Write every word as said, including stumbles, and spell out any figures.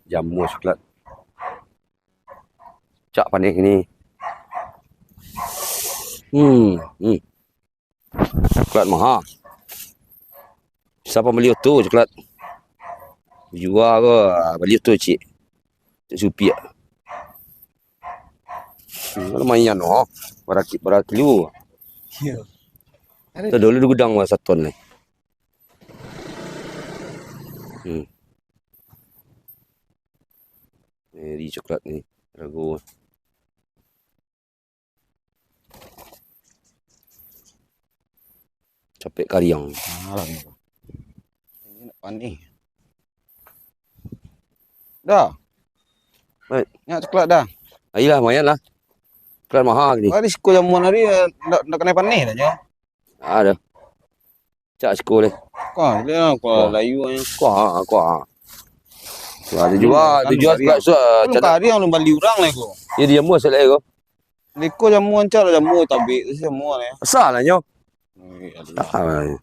Jamua coklat. Cak paneh ni. Hmm, hmm. Coklat maha. Sia pambali oto coklat? Jua ko, ah, bali oto ciek. Cek supiak. Hmm, lumayan oh. Bara ki-, bara kilo. Iyo. Tu dulu di gudang mah saton ni. Hmm. Ni di coklat ni. Ragu. Capek kariang. Alah ni. Ini nak paneh. Dah. Baik. Nyak coklat dah. Ayolah, lumayan lah. Coklat maha ni. Tadi siko jamuan hari, eh, ndak, ndak kanai paneh dah nyo. Ada. Cak siko deh. Kuah, dia kuah Layu ni. Kuah, kuah. Lah, dijual, dijual sebab suah. Kalau kari yang bali urang lah ko. Ya, dia mua selai ko. Liko jamu ancak lah, jamu tabik tu jamu ni. Asal lah nyo. Ah,